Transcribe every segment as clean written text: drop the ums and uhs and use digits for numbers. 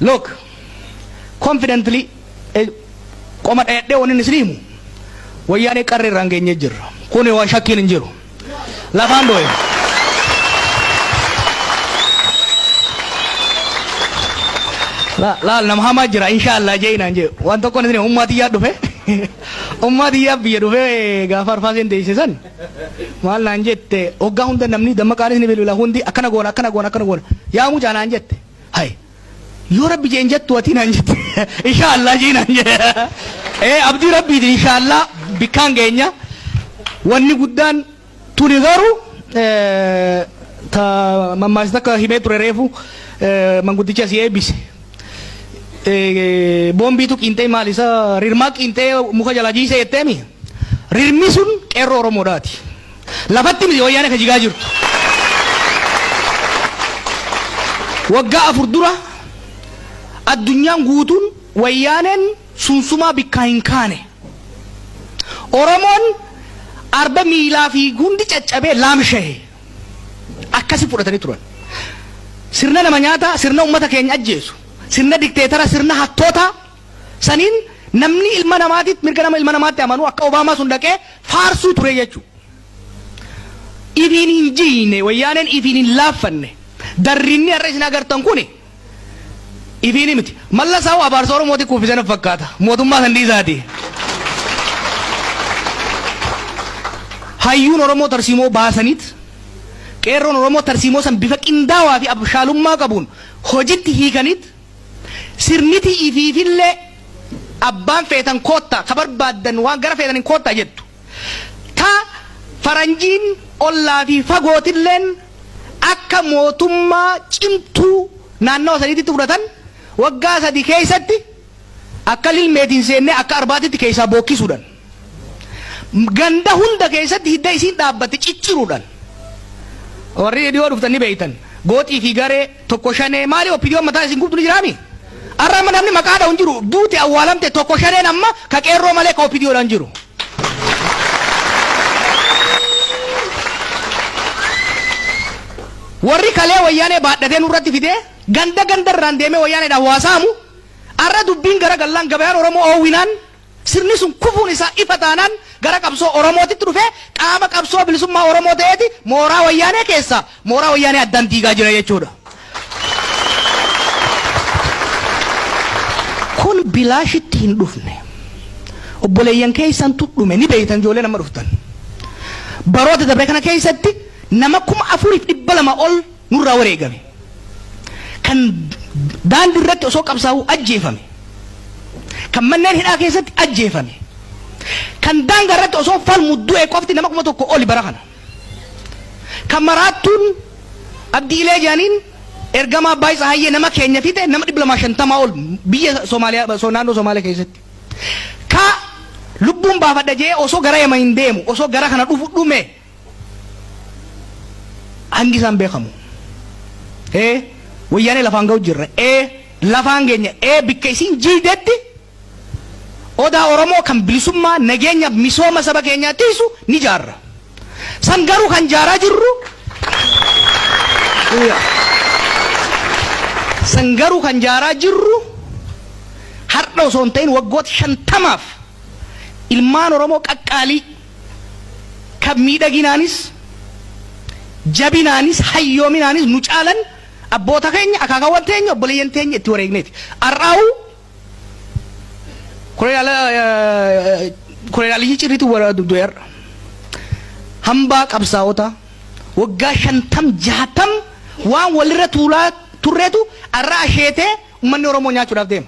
Look, confidently qoma dhayadhee wanni isin himu, Wayyaanee qarree irraan geenyee jirra. Kuni waan shakkiin hin jiru. Lafaan dooye. Laal, nama hamaa jira, inshaallah jee naan jee. Waan tokkoon isin ummaa tiyyaa dhufe. Ummaa tiyyaa biyya dhufe gaafa arfaaseen deesse san. Maal naan jette? Hoggaa hunda namni Dammaqaanis ni bilbila, hundi akkana goona, akkana goona, akkana goona. Yaa mucaa naan jette. Hay. Yoo Rabbi jeen jettu ati naan jette. Inshaallah jee naan jette. Ee, abdii Rabbiitiin inshaallah bikkaan geenya. Wanni guddaan tuni garuu ta mammaasa takka himee ture reefu manguddichi asii eebbise. Boombiitu qiinxee, maal isa, rirmaa qiinxee muka jalaa jiisee jetteemi. Rirmi sun qeerroo Oromoodhaati. Lafatti miti Wayyaanee ka jigaa jirtu. Waggaa 4 dura addunyaan guutuun Wayyaaneen sunsumaa bikkaa hin kaane. Oromoon arba miilaa fi hundi caccabee laamshahe. Akkasi fudhatanii turan. Sirna nama nyaataa, sirna uummata keenya ajjeesu, sirna dikteetara, sirna hattootaa saniin namni ilma namaatitti, mirga nama ilma namaatti amanu akka Obaamaa sun dhaqee faarsuu ture jechuudha. Ifiin hin jiine, Wayyaaneen ifiin hin laaffanne. Darrinni har'a isin agartan kuni ifiin miti. Mallasaa'u abaarsa Oromooti kuffise na fakkaata. Mootummaa san dhiisaati. Hayyuun Oromoo tarsiimoo baasaniit, qeerroon Oromoo tarsiimoo san bifa qindaawaa fi abshaalummaa qabuun hojitti hiikaniit, sirniti ifiifillee abbaan feetan koottaa, ka barbaaddan waan gara feetaniin koottaa jettu. Ta faranjiin ollaa fi fagootilleen akka mootummaa cimtuu naannawa saniititti fudhatan, waggaa 3 keessatti akka lilmeetiin seennee akka arbaatitti keessaa bookkisuudhaan, ganda hunda keessatti hidda isiin dhaabbatte cicciruudhaan, warri dhiyoo dhuftan ni beektan, gooxii fi garee tokko shanee maali OPDOn mataa isin gubdu ni jiraami. Har'a amma namni maqaa dha'u hin jiru, duute, awwaalamte. Tokko shaneen amma ka qeerroo malee ka OPDOdhaan jiru. Warri kalee Wayyaanee baadhatee nurratti fidee ganda ganda irraan deemee Wayyaaneedhaan waa saamu, har'a dubbiin gara gallaan, gabayaan Oromoo oowwinaan, sirni sun kufuun isaa ifa taanaan, gara qabsoo Oromootitti dhufee qaama qabsoo bilisummaa Oromoo ta'eeti mooraa Wayyaanee keessaa mooraa Wayyaanee addaan diigaa jira jechuudha. Kun bilaashitti hin dhufne. Obboleeyyan keessantu dhume, ni beektan ijoolleen amma dhuftan. Baroota dabre kana keessatti nama 4,200 ol nurraa wareegame. Kan daandii irratti osoo qabsaa'uu ajjeefame. Kan manneen hidhaa keessatti ajjeefame. Kan daangaa irratti osoo falmu du'e qofti nama 1,000 oli bara kana. Kan maraattuun Abdii Ilee jedhaniin ergamaa Abbaay Tsahayyee nama keenya fixe nama 250 ol biyya Somaaliyaa, naannoo Somaaliyaa keessatti. Ka lubbuun baafadha jee osoo gara Yaman hin deemu, osoo gara kana dhufu dhume hangi isaan beekamu. Ee, Wayyaanee lafaan ga'u jirra. Ee, lafaan geenya. Ee, bikka isiin jiidetti odaa Oromoo kan bilisummaa, nageenya, misooma saba keenyaa tiisu ni jaarra. San garuu kan jaaraa jirru san garuu kan jaaraa jirru har'a osoo hin ta'in waggoota 50f ilmaan Oromoo qaqqaalii kan miidhaginaanis, jabinaanis, hayyoominaanis nu caalan, abboota keenya, akaakawwan teenya, obboleeyyan teenya itti wareegneeti. Har'aa'uu Koloneel Aliyyii Cirriitu du'e har'a. Hambaa qabsaa'ota waggaa 50 60 waan walirra tuulaa turreetu har'a asheetee uummanni Oromoo nyaachuudhaaf deema.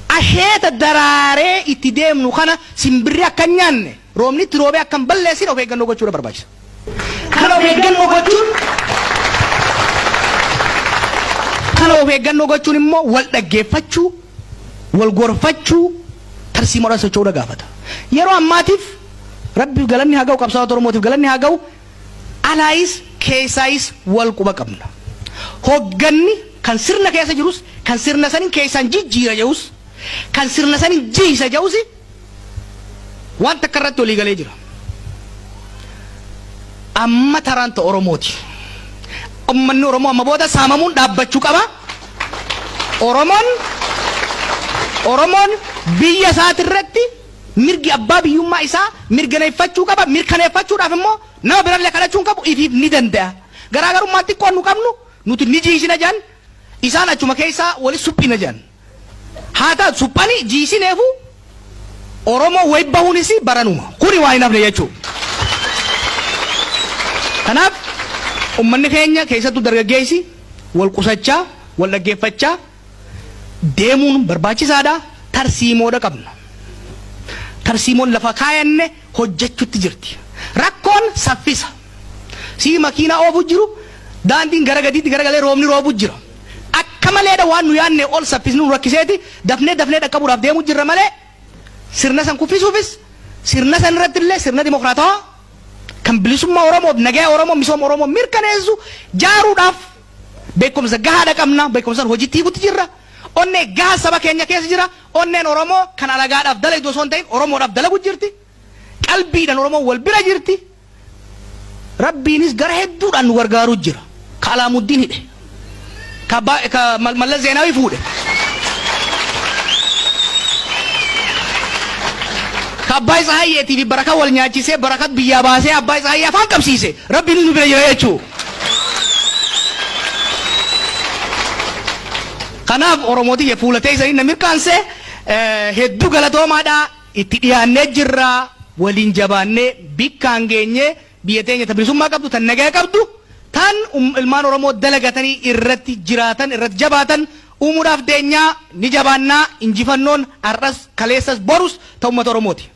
Asheeta daraaree itti deemnu kana simbirri akka hin nyaanne, roobni itti roobee akka hin balleessine of eeggannoo gochuudha barbaachisa. Kana of eeggannoo gochuun kana of eeggannoo gochuun immoo wal dhaggeeffachuu, wal gorfachuu, tarsiimoodhaan socho'uudha gaafata. Yeroo ammaatiif Rabbiif galanni haa ga'u, qabsaa'ota Oromootiif galanni haa ga'u, alaayis keessaayis wal quba qabna. Hogganni kan sirna keessa jirus, kan sirna sanin keessaan jijjiira jedhus, kan sirna sanin jiisa jedhus waan takka irratti walii galee jira. Amma taraan ta Oromooti. Uummanni Oromoo amma booda saamamuun dhaabbachuu qaba. Oromoon Oromoon biyya isaatirratti mirgi abbaa biyyummaa isaa mirkaneeffachuu qaba. Mirkaneeffachuudhaaf immoo nama birallee kadhachuu hin qabu ifiif ni danda'a. Garaagarummaan xiqqoon nu qabnu nuti ni jiisina jedhan isaan achuma keessaa wali suphina jedhan. Haa taatu suphani jiisineefu Oromoo wayi bahuunis baranuma. Kuni waa hin hafne jechuudha. Kanaaf ummanni keenya keessattuu dargaggeessi wal qusachaa, wal dhaggeeffachaa deemuun barbaachisaadha. Tarsiimoodha qabna. Tarsiimoon lafa kaayanne hojjechutti jirti. Rakkoon saffisa. Sii makiinaa oofu jiru daandiin gara gadiitti garagalee roobni roobu jira. Akka maleedha waan nu yaadne ol saffisni nu rakkiseeti dafnee dafnee dhaqqabuudhaaf deemu jirra malee sirna san kuffisuufis sirna san irratti illee sirna dimokiraatawaa kan bilisummaa Oromoof nagaa Oromoo misooma Oromoo mirkaneessu jaaruudhaaf beekumsa gahaadha qabna beekumsa san hojiitti hiikutti jirra. Onnee gahaa saba keenya keessa jira. Onneen Oromoo kan alagaadhaaf dalagdu osoo hin ta'in Oromoodhaaf dalagu jirti. Qalbiidhaan Oromoon wal bira jirti. Rabbiinis gara hedduudhaan nu gargaaruu jira. Ka Alaamuddin hidhe. Ka, ka Mallas Zeenaawii fuudhe. Ka Abbaay Tsahayyeetii fi Barakat wal nyaachisee Barakat biyyaa baasee Abbaay Tsahayyee afaan qabsiise. Rabbiinis nu bira jira jechuu. Kanaaf Oromootiyya fuula teessanii na mirkaansee hedduu galatoomaadha. Itti dhiyaannee jirra, waliin jabaannee bikkaan geenyee biyya teenya ta bilisummaa qabdu, tan nagaya qabdu, tan ilmaan Oromoo dalagatanii irratti jiraatan, irratti jabaatan uumuudhaaf deenyaa, ni jabaannaa, injifannoon har'as, kaleessas, borus ta ummata Oromooti.